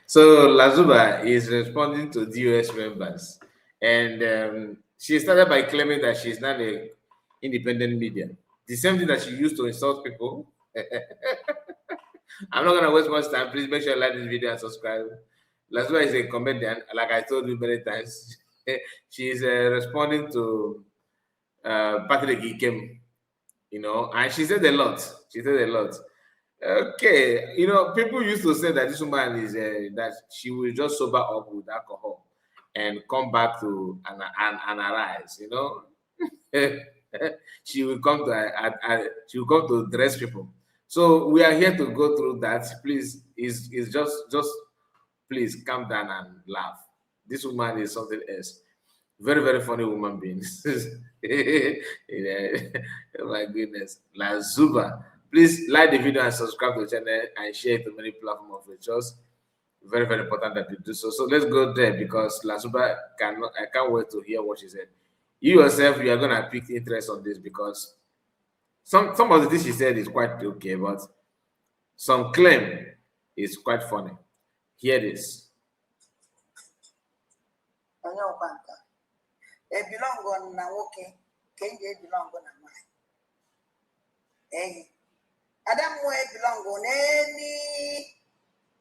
So Lasuba is responding to DOS members, and she started by claiming that she's not a independent media. The same thing that she used to insult people. I'm not gonna waste much time. Please make sure you like this video and subscribe. Lasuba is a comedian, like I told you many times. She's responding to Patrick Ikem, and she said a lot. She said a lot. Okay, people used to say that this woman is that she will just sober up with alcohol and come back to and arise. She will come to dress people. So we are here to go through that. Please, is just please calm down and laugh. This woman is something else. Very, very funny woman being. Yeah. Oh my goodness. Lazuba. Please like the video and subscribe to the channel and share it to many platforms of your choice. Very, very important that you do so. So let's go there because Lasuba cannot, I can't wait to hear what she said. You yourself, you are gonna pick interest on this because some of the things she said is quite okay, but some claim is quite funny. Hear this. Onye ọkwa nka ebelong na nwoke ka e ji ebelong na nwanyị eyi ada mmụọ ebelong n'any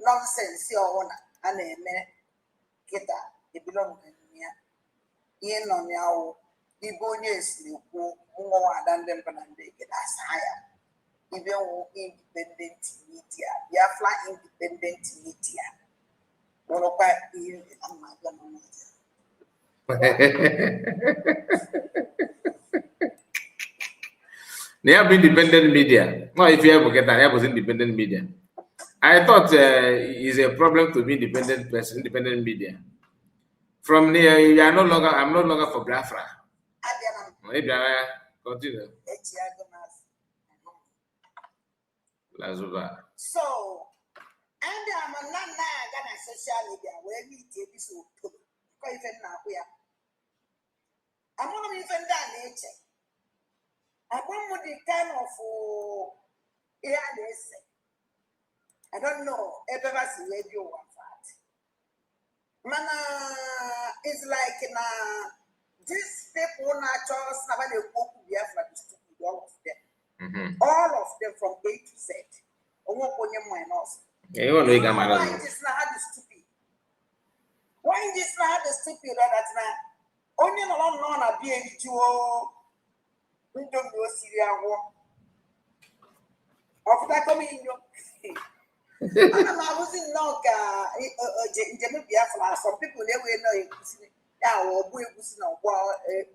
nonsense ọwụna a na-eme kịta ebelong ya. Ihe nọ ya wụ ibe onye esiri kwuo nwa ada ndị mba na ndị egede asa ya ibe wụ independent media, Biafra independent media bụrụkwa ihe ama abịa n'ọnwa. Na ya bụ independent media. No, if you ever get that, ya bụ independent media. I thought it's a problem to be independent person, independent media. From there, you are no longer, I'm no longer for Biafra. Abịa na Maybe I continue. Echi agụ m azụ. Lazuba. So ndị ama na nna ya aga na social media wee meet ebisi otoro nkọ ife nna akwụ ya. Amụrụ m ife ndị a na-eche agwa m the kind of ihe a na-ese. I don't know ebe ha si wee bi ụwa fat, mana it's like na these people na-achọ sị na ha na-ekwu okwu Biafra dị stupid, all of them, all of them from A to Z. Onwekwa onye mmanya nọọsụ. Yeah, you want to make a Why man. this na ha dị stupid? Why this na ha dị stupid? That na onye nọrọ nnọọ na bia erijuo Indomie o siri agwọ ọfụtakọm inyo ana m ahụzi nnọọ ka njem Biafra. Some people na-ewe nọ egusi ya wụ ọgbọ egusi na ọgbọ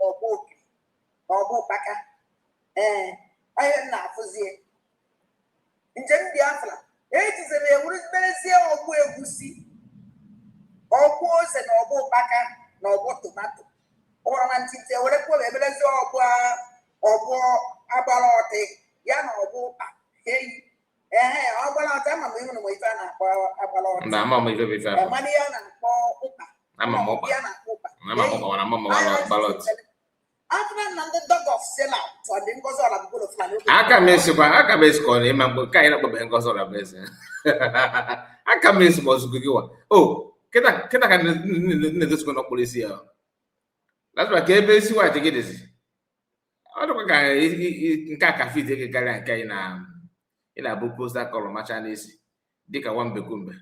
ọgbọ okiri na ọgbọ ụkpaka. Ee, onye m na-afụzie njem Biafra ejizere ewurumerezie ọgbọ egusi, ọgbọ ose na ọgbọ ụkpaka na ọgbọ tomato ụra na ntịntị ewerekwa emerezie ọgbọ ọgbọ agbara ọtị ya na ọgbọ ụkpa eyi ehe ọgbara ọtị. Ama m ịhụrụ m ife a na-akpọ agbara ọtị. Na ama m ife bụ ife afọ. Mana ihe a na-akpọ ụkpa. Ama m ụkpa. Ihe a na-akpọ ụkpa. Ama m ụkpa, mana ama m ballot. After na ndị dog of sellout ọ dị Ngozi Ọlabugolo Fulani oge. Aka m esikwa, aka m esikwa na ịma mgbe nke anyị na-akpọbeghị Ngozi Ọlabụeze. Aka m esi ma ozugbo gị wa. O, kịta kịta ka na-edosikwa n'ọkpụrụ isi ya. That's why ka ebe isi white gị dịzi. Ọ dịkwa ka nke a ka fit gị karịa nke anyị na ị na-abụ poster color macha n'isi dịka nwambekumbe.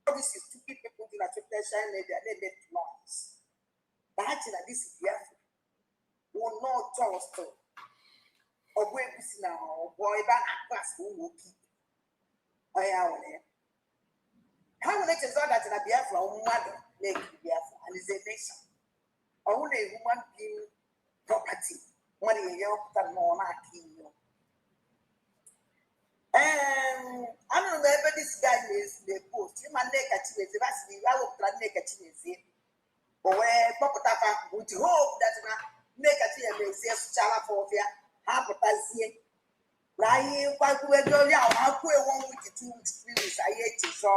All these stupid people dị na social media na-eme noise na ha che na this Biafra will not just ọgbọ egusi na ọgbọ ebe a na-akụ asị ụmụ oke ikpe onye ha nwere ya. Ha nwere echezọ that na Biafra mmadụ na-ekiri Biafra and is a nation, ọwụ na human being property mmadụ ga-enye ọpụta nnọọ na-aka inyo. Anụrụ m ebe this guy na-post ịma Nneka Chimezie ba sị na ya wepụtara Nneka Chimezie o wee kpọpụta fa with hope that na Nneka Chimezie sụchala fa ọfịa ha pụtazie na anyị kwakwuego ya ha kwuo one week, 2 weeks, 3 weeks, anyị echezọ.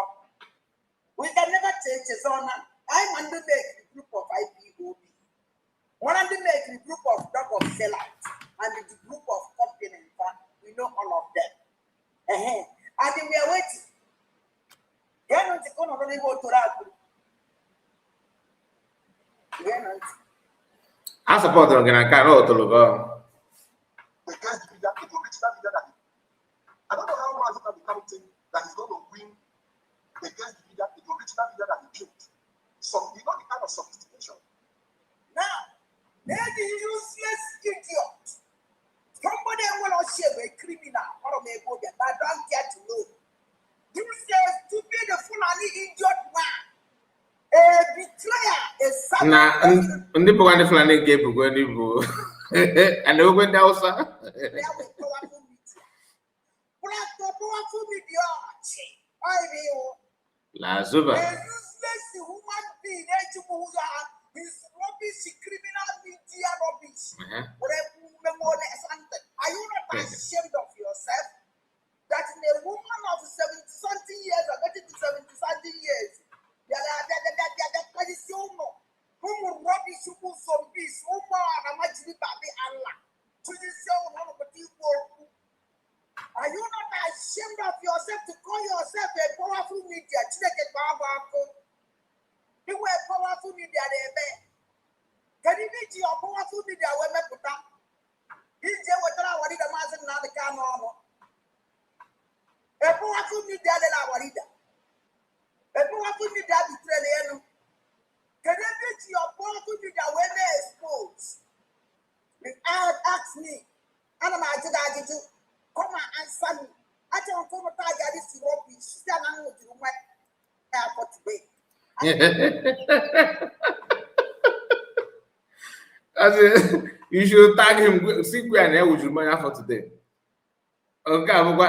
We can never echezọ na anyị ma ndị make the group of IPOB, one ndị make the group of dog of sellout and the group of company. In fact, we know all of them. Ehe, and we are waiting. Geenụ ntị ka ụnụ nụrụ ihe otoro a kwuru. Geenụ ntị. A supportụrụ gị na nke a na otologo. Against the media, the original media that he, I don't know how Mazi Nnamdi Kanu think that he's going to win against the media, the original media that he built. Some, the kind of sophistication. Now, the useless idiot. Somebody will shame a criminal or a but I don't care to know. You say stupid Fulani idiot man, a betrayer, a Na savage. Ndị bụkwa ndị Fulani ga-ebukwe ndị bụ a na-ewekwe ndị Hausa. There with powerful media. Platform powerful media. I mean, Lazuba. a useless human being, his rubbish, criminal media rubbish. Whatever, are you not ashamed of yourself? That in a woman of 70 something years or getting to 70 something years, ụmụ rubbish, ụmụ zombies, ụmụ anamajiri babi Allah. Tụzisie ụmụ ọnụpụta ikwu okwu. Are you not ashamed of yourself to call yourself a powerful media? Chineke ka ọ bụ akụ. Iwe powerful media na-eme. Kedu ibe iji your powerful media wee mepụta? Iji ewetara our leader Maazị Nnamdi Kanu ọnụ. A powerful media dị na our leader. A powerful media bitere elu. Kedu ebe iji your powerful media wee na-expose? Ask me. Ana m ajụ gị ajụjụ. Come and answer me. Achọrọ m ka ụmụ taa ga this rubbish. Si na m nwụjuru nwa ya afọ today. As in, you should tag him. See where and wujuru mmanya for today. Nke a bụkwa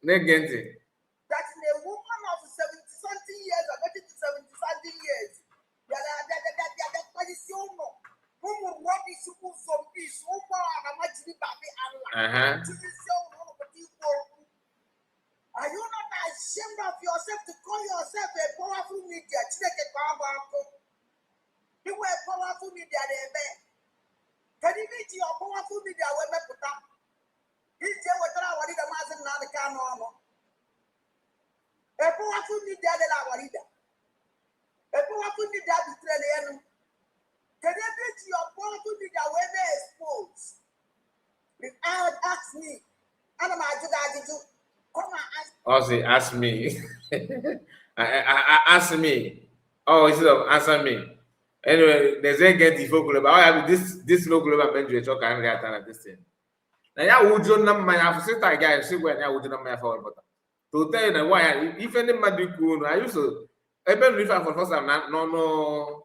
na-ege ntị. That in a woman of 70 something years or getting to 70 something years, bịara bịa bịa bịa bịa bịa kparịsịa ụmụ ụmụ rubbish, ụmụ zombies, ụmụ anamajiri babi Allah. Tụzisie ụmụ ọnụpụta ikwu okwu. Are you not ashamed of yourself to call yourself a powerful media? Chineke ka ọ bụ akụ. Iwe powerful media na-eme. Kedu ibe iji your powerful media wee mepụta? Iji ewetara our leader Maazị Nnamdi Kanu ọnụ. A powerful media dị na our leader. A powerful media bitere elu. Kedu ebe iji your powerful media wee na-expose? Ask me. Ana m ajụ gị ajụjụ. Come and answer. Ọ sị, "Ask me." Ask me. Oh, instead of answer me. Anyway, there's a get the folk oh yeah, this local government you talk and get this thing. Na ya wujo na mmanya afọ sị guy sị gwa ya wujo na mmanya afọ but to tell you na why ife ndị mmadụ ikwu unu I used to ebe nụ ife for first time na n'ọnụ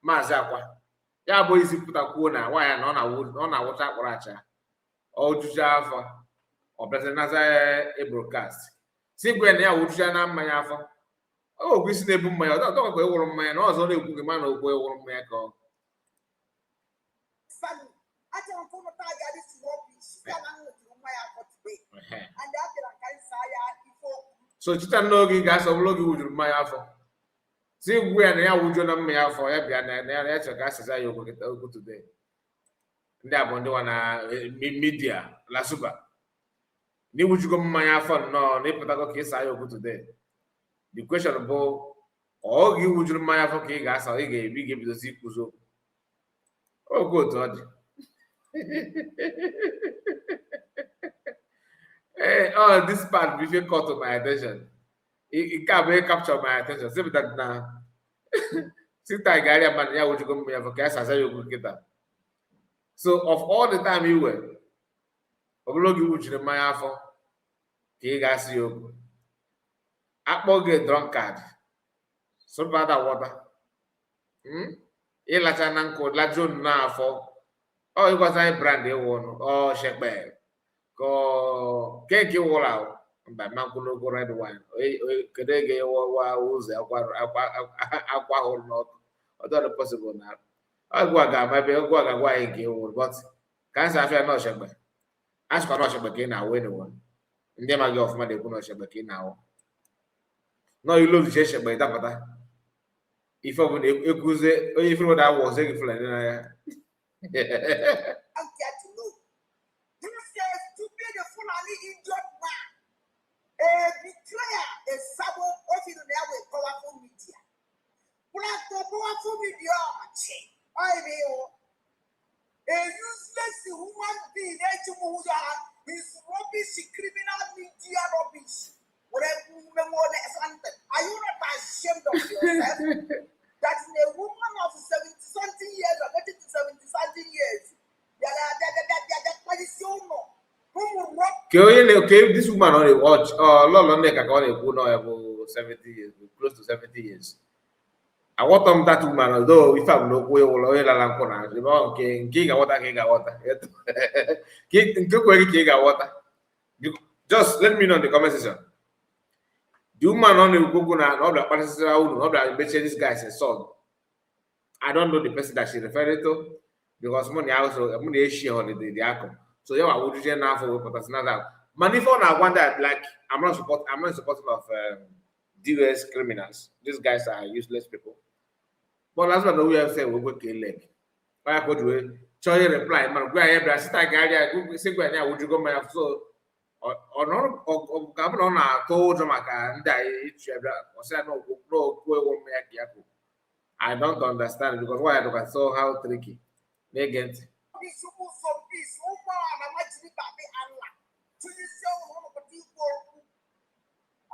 Maazị Akwa ya bụ isi pụta kwuo na nwaanyị na ọ na-awụcha akpọrọ acha ọ juju afọ ọ bịazi naza e broadcast si gwa ya na ya wujucha na mmanya afọ ọ okwu isi na-ebu mmanya ọ dọkwa ịwụrụ mmanya na ọzọ na-ekwu gị ma na okwu ịwụrụ mmanya ka ọ Family. Achọrọ m ka ụmụ taa ga this rubbish. Si na m nwụjuru nwa ya afọ today. And a bịara ka anyị saa ya ife okwu. So chita n'oge ị ga-asọ bụrụ oge wujuru mmanya afọ si gwa ya na ya wujuo na mmanya afọ ya bịa na ya chọrọ ka a sịza ya okwu kịta okwu today. Ndị a bụ ndị nwa na media lasuba na iwujugo mmanya afọ nnọọ na ịpụtago ka ịsa ya okwu today. The question bụ ọ ga iwujuru mmanya afọ ka ị ga-asa ị ga-ebi ga-ebidozi ikwuzi okwu okwu otu ọ dị. Ee, oh, this part bụ ife caught my attention. Nke a bụ ihe capture my attention sị that na sita garịa mmadụ ya wujugo mmanya afọ ka ya saza ya okwu kịta. So of all the time iwe ọ bụrụ oge iwujiri mmanya afọ ka ị ga-asị ya okwu akpọ gị drunkard sụbada wọta ịlacha na nkụ lajuo nnọọ afọ ọ ịgwaza anyị brand ịwụ ọnụ ọ shekpe ka ọ ke nke wụrụ ahụ mba ma nkwụ red wine kedu ego ịwụwa ụzọ akwa hụrụ n'ọkụ ọ dịrị possible na ọgwụ a ga-ama ebe ọgwụ a ga-agwa anyị nke ịwụrụ but ka nsị afịa na ọshekpe a sịkwa na ọshekpe ka ị na-awụ anyway ndị amaghị ọfụma na-ekwu na ọshekpe ka ị na-awụ nọ ilu ozuche shekpe dapụta ife ọbụla ekwuzie onye ifere ụda awụ ọzọ gị Fulani n'anya. Don't care to know. You say stupid Fulani idiot man. His rubbish, criminal media rubbish. Were menwole something. Are you not ashamed of yourself? That is a woman of 70 something years or getting to 70 something years. Bịara bịa bịa bịa bịa bịa kpalisi ụlọ. Ụmụ rọ Ka onye na okay, this woman ọ na-watch ọ Lọlọ Nneka ka ọ na-ekwu na ya bụ 70 years, close to 70 years. Aghọtọ m that woman, although ife a bụ n'okwu ịwụlọ onye lara nkwụ na azụ ebe ọ nke ị ga-aghọta ka ị ga-aghọta. Nke kwere gị ka ị ga-aghọta. Just let me know in the comment section. The woman ọ na-ekwu okwu na ọ bịa kparịsịra unu na ọ bịa mechie this guy is son. I don't know the person that she referred to because mụ na ya so mụ na eshi holiday dị akụ so ya wa wujuje n'afọ wepụtasị na that. Mana ife ọ na-agwa ndị a, like, I'm not supporting of DOS criminals. These guys are useless people, but last one we have said we go kill leg ọ ya ka o ji wee chọọ ihe reply mana gwa ya bịa sita garịa sị gwa ya awujugo mmanya so ọ nọrọ ọ ga-abụ na ọ na-atụ ụjọ maka ndị a ịchụ ya bịa ọ sị ya na okwu ewu mmanya ka ya kwuru. I don't understand because why I so how tricky. Na-ege ntị. Rubbish, ụmụ zombies, ụmụ ala majiri babi ala. Tụnyesi ụlọ ụlọ pụta ikwu okwu.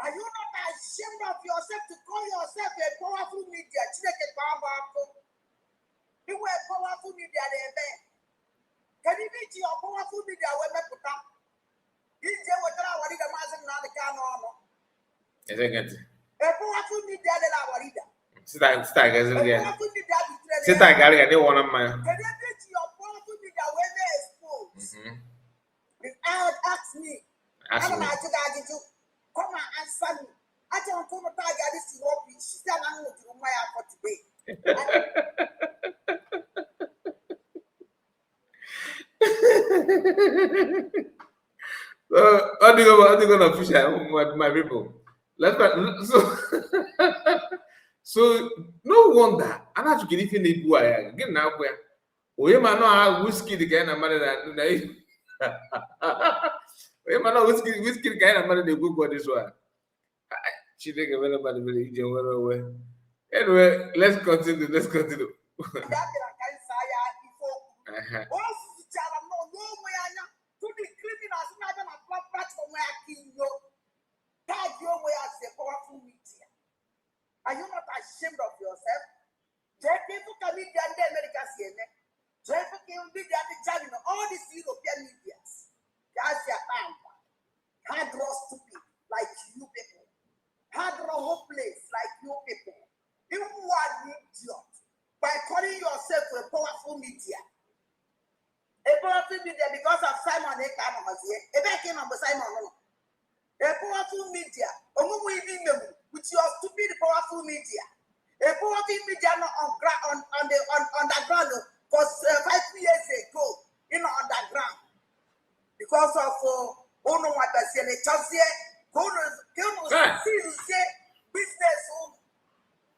Are you not ashamed of yourself to call yourself a powerful media? Chineke gbaa gba akụ. Iwe powerful media na-eme. Kedu ibe iji your powerful media wee mepụta? Iji ewetara our leader Maazị Nnamdi Kanu ọnụ. Ege ntị. A powerful media dị na our leader. Sita A gaziri ya. powerful media bitere Sita gara ya n'ịwọ na mmanya. Kedu ebe iji your powerful media wee mee expose? Mhm. Ask me. Ask Ana m me. ajụ gị ajụjụ. Come and answer me. Achọrọ m ka ụnụ taa ga this rubbish. Site na m ṅụjuru mmanya afọ today. So, ọ dịgo na official, my people. Let's so no wonder a na-achụkiri ife na-ebu ya gịnị na-akwụ ya onye ma nọ ha whiskey dị ka ya na mmadụ na onye ma nọ whiskey dị ka ya na mmadụ na-ekwu okwu this one. Chineke mere mmadụ mere ije nwere onwe. Anyway, let's continue, let's continue. Mgbe a bịara ka anyị saa ya ife okwu. Aha. O zuzuchara nnọọ n'onwe ya anya to the criminals na-abịa na platform ya ka inyo. Tag onwe ya as a powerful media. Are you not ashamed of yourself? Jee ka ịfụ ka media ndị America si eme. Jee ịfụ ka media ndị Germany, all these European medias ka ha si akpa agwa. Ha draw stupid like you people. Ha draw hopeless like you people. You are an idiot by calling yourself a powerful media. A powerful media because of Simon Ekpa anọghọzie. Ebee ka ị nọ mgbe Simon nọ? A powerful media. Omumu ibi imemu with your stupid powerful media. A powerful media not on on the on underground for 5 years ago. You know, underground because of unu nwatazie chọzie ka unu ka unu Hey. sizie business unu.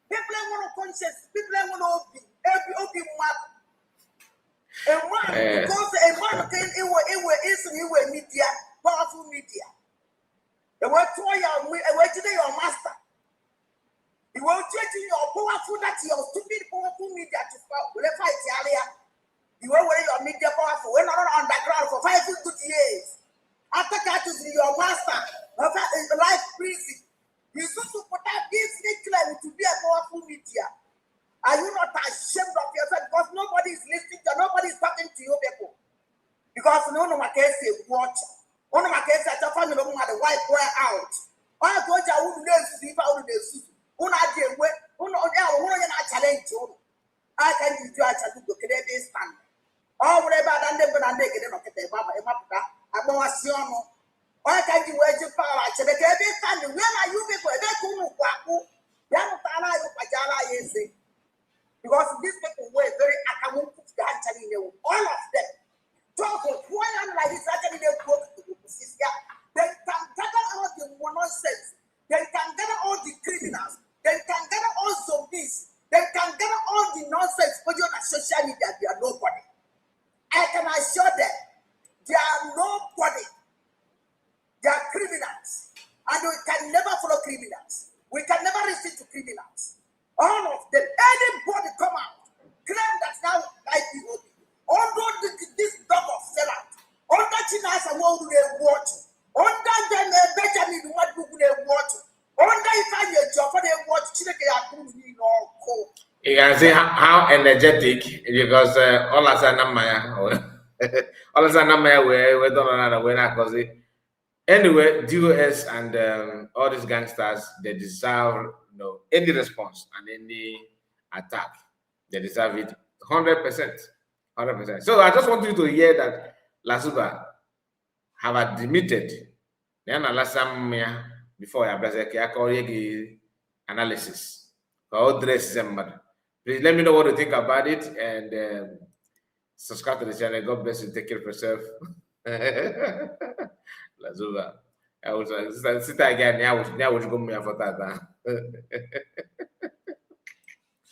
People enwere conscience, people enwere obi mmadụ. A man Eh. because a man can iwe isi na iwe media, powerful media. Ewe tụọ ya onwe ewe jide your master. Iwe chechi your powerful that your stupid powerful media to were fight ya. Iwe were your media powerful wee nọrọ underground for 5 good years. After ka chụziri your master life prison. Isusu pụta this claim to be a powerful media. Are you not ashamed of yourself? Because nobody is listening to you, nobody is talking to you people. Because na unu maka esi egwu ọchị. Unu maka esi achọ family mmadụ wipe her out. Onye ka o ji awụ unu na-ezuzu ife a unu na-ezuzu. Unu adị enwe unu onye ahụ nwere onye na-achalenji unu. Aka ndị ju achalugo kedu ebe ị stand. Ọ bụrụ ebe ada ndị mbụ na ndị egede nọ kịta ebe ama ịmapụta agbawasị ọnụ. Onye ka ji wee ji pawa chebe ka ebe ị stand where are you people, ebe ka unu kwụ akwụ bịa mụtara anyị kwajara anyị eze. Because these people were very akamukwu ka ha ncha niile wụ. All of them. Talk kwuo ya like this actually they go to the. They can gather all the nonsense. They can gather all the criminals. They can gather all zombies. They can gather all the nonsense put you on social media. They are nobody. I can assure them they are nobody. They are criminals. And we can never follow criminals. We can never listen to criminals. All of them, anybody come out, claim that now IPOB. Although this dog of sellout, Under Chinasa Nworu na-egbu ọchụ, under Benjamin Nwadugwu na-egbu ọchụ, under Ifeanyị Ejiofor na-egbu ọchụ, Chineke ya akụ unu niile ọkụ. You can see how energetic, because all I na mmanya, all I na mmanya wee dọrọ na wee na-akọzi. Anyway, DOS and all these gangsters, they deserve any response and any attack. They deserve it 100%. 100%. So I just want you to hear that Lasuba have admitted na ya na-alasa mmanya before ya bịazie ka ya kọrọ gị analysis ka o dress mmadụ. Please let me know what you think about it and subscribe to the channel. God bless you. Take care of yourself. Lazuba. I was sit again. Now, go me for that.